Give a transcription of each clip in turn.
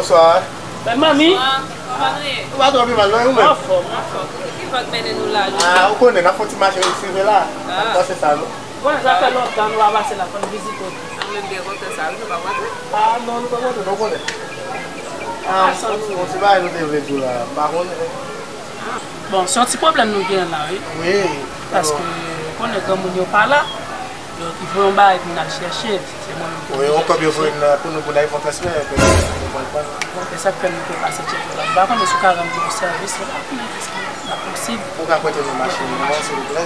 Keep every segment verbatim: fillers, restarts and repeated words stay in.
Bonswa. Bèl manmi. Bonswa. Kòman nou ye? Nou pa twò pi mal, non, e ou menm? Anfòm. Anfòm. Ki, ki van k mennen nou la, jodi a? Ah, ou konnen, n ap fè yon ti mache rive la. Ah. N ap pase sa, non? Bon, sa fè lontan nou pa pase la, fò n vizite w. An, menm gen kontan sa, wi, nou pa kontan. Ah, non, nou pa kontan, nou konnen. Ah, se yon ti bagay nou te vle di w la, m pa konnen. Bon, se yon ti pwoblèm nou gen la, wi. Wi. Paske, ou konnen granmoun yo pa la, yo voye yon bagay pou n al chèche, se mwen menm ki... Wi, yon kòb yo voye n pou nou, pou n al fè yon transfè, epi nou pral pran. Bon, se sa k fè nou te pase tcheke la. M pa konnen si w ka rann nou yon sèvis, m pa konnen si sa posib. Ou ka prete nou machin nan, silvouplè?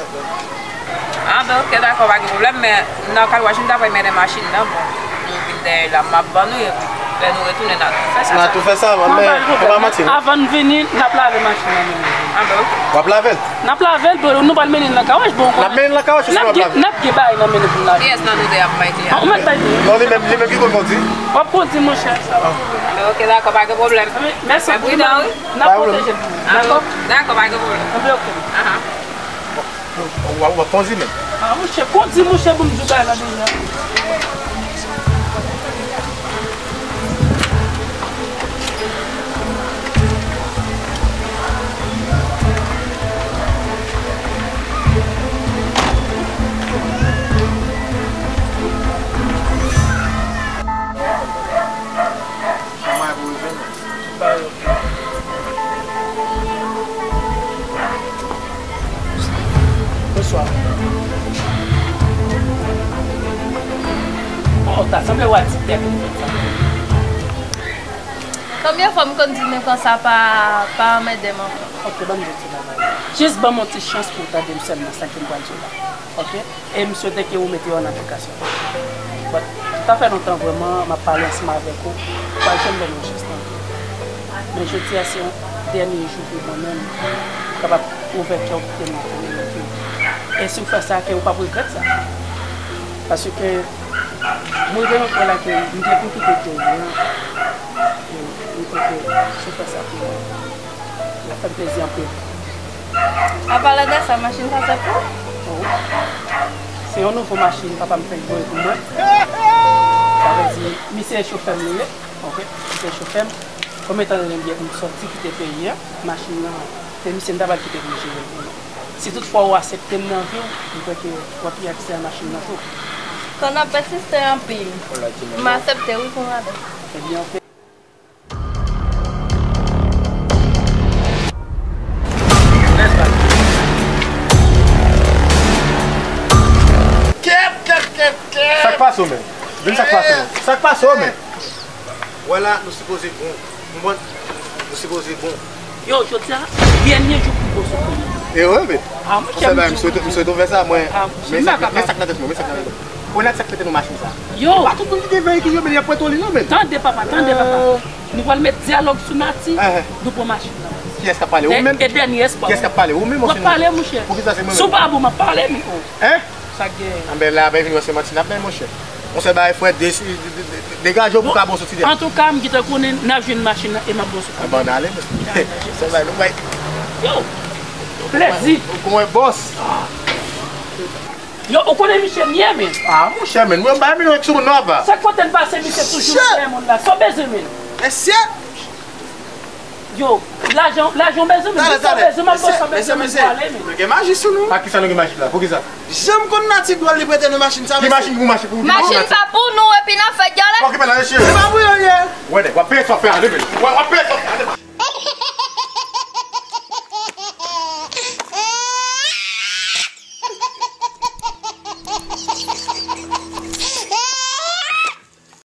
Ah, ben, ok, dakò, pa gen pwoblèm, men nan car wash, m ta pral mennen machin nan, bon, nou vin dèyè la, m ap ban nou, epi lè nou retounen, n a tou fè sa. N a tou fè sa, men, pa manti, non. Avan n vini, n ap lave machin nan, menm. Ah, ben, ok. W ap lave l? N ap lave l, bon, nou pral mennen l nan car wash, bon. N ap mennen l nan car wash, ou ap lave? N ap gen bagay nan men nou pou n lave. Kiyès nan nou de ap bay ti a? Ah, ou mèt bay ti a. Non, li menm, li menm ki konn kondi. W ap kondi, monchè, sa va. Ah. Ok, dakò, pa gen pwoblèm. Mèsi. Fè pridan, wi. N ap pwoteje nou. Dakò? Dakò, pa gen pwoblèm. Anben, ok. Ahan. W ap, w ap kondi menm. Ah, monchè, kondi, monchè, pou m di w bagay la deja. Bonswa. Oh, ta sanble w a ti tèt ou konsa. Konbyen fwa m konn di nou konsa pa, pa anmède m ankò? Ok, ban m di w ti bagay. Jis ban m yon ti chans pou w tande m sèlman, sa ke m pral di w la. Ok? E m swete ke ou mete yo an aplikasyon. But, sa fè lontan vrèman, m ap pale ansanm avèk ou, ou pa janm ban m yon chans nan vi w. Men jodi a se yon dènye jou pou mwen menm, m kapab ouvè kè w pou te nan kominote. E si w fè sa, ke ou p ap regrèt sa. Paske, mwen vrèman kwè la ke m te pou kite peyi an, e m kwè ke si w fè sa pou mwen, sa fè m plezi anpil. An palan de sa, machin sa se pou ou? Oh. Se yon nouvo machin papa m fenk voye pou mwen. Sa vle di, misye e chofè m li ye. Ok, misye e chofè m. Konbyen tan depi m sòti kite peyi an, machin nan, se misye m ta pral kite pou l jere l pou mwen. Si toutfwa ou aksepte m nan vi w, m kwè ke w ap gen aksè a machin nan tou. Kòm n ap pèsiste anpil, m aksepte wi pou madanm. Ebyen, ok. Kèt, kèt, kèt, kèt. Sa k pase w menm? Vin, sa k pase w menm? Sa k pase w menm? Wè la, nou sipoze bon. Konprann? Nou sipoze bon. Yo, jodi a, dènye jou pou bon sou konnen. E wi, men. Ah, monchè, m swete, m swete w fè sa, mwen. Ah, monchè, men sa k nan tèt mwen, men sa k nan tèt mwen. Onèt, sa k mete nou machin sa? Yo. Pa tout moun ki gen veyikil yo, men y ap pran toli yo, men. Tande, papa, tande, papa. Nou pral met dyalòg sou nati, nou pran machin nan. Kiyès k ap pale? Ou menm? E dènye espwa. Kiyès k ap pale? Ou menm, monchè? W ap pale, monchè. Poukisa se mwen menm? Si w pa bon, m ap pale, men. Hein? Sa k genyen? Anben, la, pa vin wè se manti n ap bay, monchè. Yon sèl bagay, frè, de, de, de, degaje w pou ka bon soti dèyè. Antouka, m gentan konnen n ap jwenn machin nan e m ap bon soti. Anben, n ale, men. Sèl bagay, nou bay. Yo! Plezi! Ou konn bòs. Yo, ou konnen misye m ye, men. Ah, monchè, men, mwen bay milyon sou moun nan, papa. Se kote n pase, misye toujou nan tèlè moun la. Sa w bezwen, men? Mesye! Yo, lajan, lajan w bezwen, men. Talè, talè. Mesye, mesye, mesye. Nou gen maji sou nou. Ak kisa nou gen maji la? Poukisa? Jan m konn nati dwòl, li prete nou machin sa, mesye. Ki machin pou machin pou... Machin pa pou nou, epi n ap fè dyalè. Okipe la, mesye. Se pa pou yo l ye. Wè, nèg, w ap peye sa w fè a, men. W ap peye sa w fè a, men.